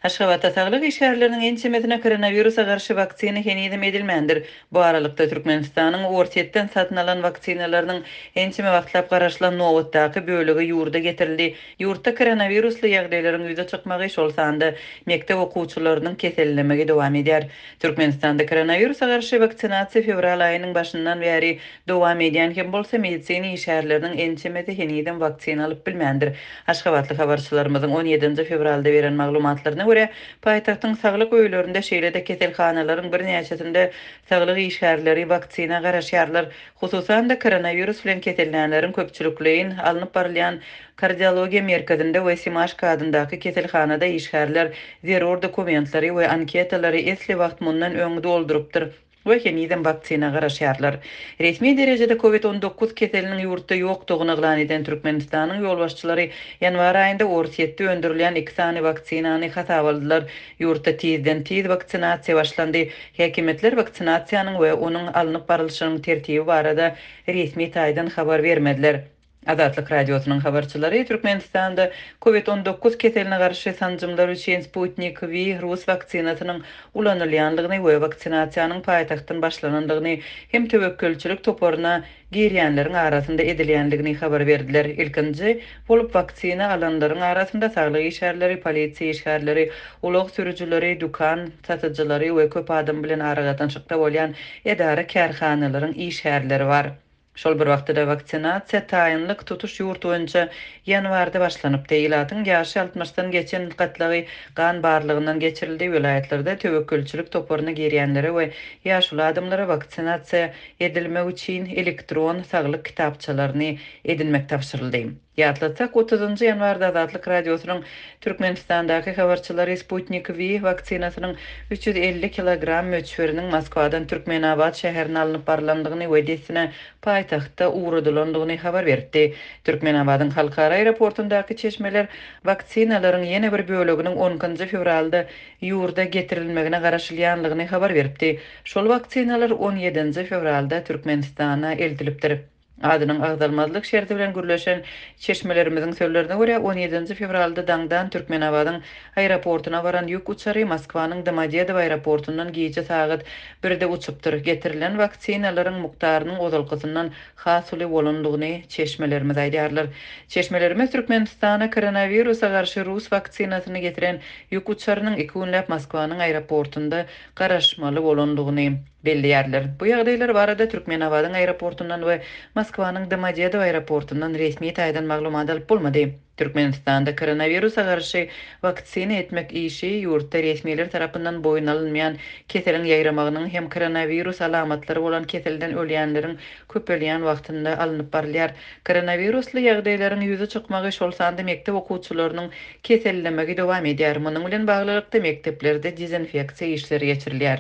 Aşgabatda saglyk işgärleriniň ençemesine koronawirusa garşy waksina henizem edilmändir. Bu aralykda, Türkmenistanyň Orsýetden satyn alan waksinalarynyň ençeme wagtlap garaşylan nobatdaky bölegi ýurda getirildi. Ýurtda koronawirusly ýagdaýlaryň ýüze çykmagy, şol sanda mekdep okuwçylarynyň kesellemegi dowam edýär. Türkmenistanda koronawirusa garşy waksinasiýa fewral aýynyň başyndan bäri dowam edýän hem bolsa, medisina işgärleriniň ençemesi henizem waksina alyp bilmändir. Aşgabatly habarçylarymyzyň on ýedinji fewralda beren maglumatlaryna görä, paýtagtyň saglyk öýlerinde, şeýle-de keselhanalaryň birnäçesinde saglyk işgärleri waksina garaşýarlar. Hususan-da, koronawirus bilen kesellänleriň köpçülikleýin alnyp barylýan Kardiologiýa merkezinde we Simaşka adyndaky keselhanada işgärler zerur dokumentleri we anketalary esli wagt mundan öň doldurypdyr we henizem waksina garaşýarlar. Resmi derejede Covid 19 keseliniň ýurtda ýokdugyny yglan eden Türkmenistanyň ýolbaşçylary ýanwar aýynda Orsýetde öndürilýän iki sany waksinany hasaba aldylar. Ýurtda tizden-tiz waksinasiýa başlandy. Häkimiýetler waksinasiýanyň we onuň alnyp barylşynyň tertibi barada resmi taýdan habar bermediler. Azatlyk Radiosynyň habarçylary Türkmenistanda Covid 19 keseline garşy sanjymlar üçin Sputnik V rus waksinasynyň ulanylýandygyny we waksinasiýanyň paýtagtdan başlanandygyny hem töwekgelçilik toparyna girýänleriň arasynda edilýändigini habar berdiler. Ilkinji bolup waksina alanlaryň arasynda saglyk işgärleri, polisiýa işgärleri, ulag sürüjileri, dükan satyjylary we köp adam bilen aragatnaşykda bolýan edara-kärhanalaryň işgärleri bar. Şol bir wagtda-da waksinasiýa taýynlyk tutuş ýurt boýunça ýanwarda başlanypdy. Ilatyň ýaşy altmyşdan geçen gatlagy gan barlagyndan geçirildi, welaýatlarda töwekgelçilik toparyna girýänlere we ýaşuly adamlara waksinasiýa edilmek üçin elektron saglyk kitapçalaryny edinmek tabşyryldy. Ýatlatsak, otuzynjy ýanwarda Azatlyk Radiosynyň Türkmenistandaky habarçylary Sputnik V waksinasynyň 350 kilogram möçberiniň Moskwadan Türkmenabat şäherine alnyp barlandygyny we dessine paýtagtda ugradylandygyny habar beripdi. Türkmenabadyň halkara aeroportundaky çeşmeler waksinalaryň ýene bir böleginiň on ikinji fewralda ýurda getirilmegine garaşylýanlygyny habar beripdi. Şol waksinalar on ýedinji fewralda Türkmenistana eltilipdir. Adynyň agzalmazlyk şerti bilen gürleşen çeşmelerimiziň sözlerine görä, on ýedinji fewralda daňdan Türkmenabadyň aeroportuna baran ýük uçary Moskwanyň Domodedowo aeroportundan gije sagat birde uçupdyr. Getirilen waksinalaryň mukdarynyň ozalkysyndan has uly bolandygyny çeşmelerimiz aýdýarlar. Çeşmelerimiz Türkmenistana koronawirusa garşy rus waksinasyny getiren ýük uçarynyň iki günläp Moskwanyň aeroportunda garaşmaly bolandygyny belleýärler. Bu ýagdaýlar barada Türkmenabadyň aeroportundan we Moskwanyň Domodedowo aeroportundan resmi taýdan maglumat alyp bolmady. Türkmenistanda koronawirusa garşy waksina etmek işi ýurtda resmiler tarapyndan boýun alynmaýan keseliň ýaýramagynyň hem koronawirus alamatlary bolan keselden ölýänleriň köpelýän wagtynda alnyp barylýar. Koronawirusly ýagdaýlaryň ýüze çykmagy, şol sanda mekdep okuwçylarynyň kesellemegi dowam edýär. Munuň bilen baglylykda, mekdeplerde dezinfeksiýa işleri geçirilýär.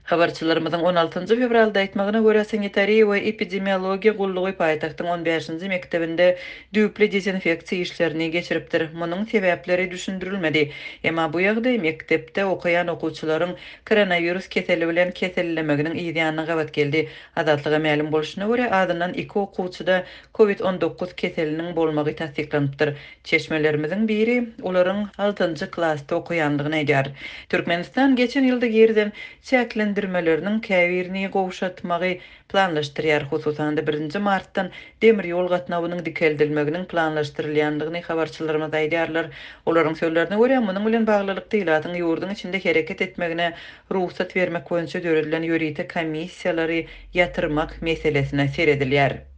Habarçylarymyzyň on altynjy fewralda aýtmagyna görä, Sanitariýa we epidemiologiýa gullugy paýtagtyň on bäşinji mekdebinde düýpli dezinfeksiýa işlerini geçiripdir. Munuň sebäpleri düşündirilmedi. Emma bu ýagdaý mekdepde okaýan okuwçylaryň koronawirus keseli bilen kesellemeginiň yzýanyna gabat geldi. Azatlyga mälim bolşuna görä, azyndan iki okuwçyda Covid 19 keseliniň bolmagy tassyklanypdyr. Çeşmelerimiziň biri olaryň altynjy klasda okaýandygyny aýdýar. Türkmenistan geçen ýylda girizen çäklendirmeleriniň käbirini gowşatmagy planlaşdyrýar, hususan-da birinji martdan demir ýol gatnawynyň dikeldilmeginiň planlaşdyrylýandygyny habarçylarymyz aýdýarlar. Olaryň sözlerine görä, munuň bilen baglylykda ilatyň ýurduň içinde hereket etmegine rugsat bermek boýunça döredilen ýörite komissiýalary ýatyrmak meselesine seredilýär.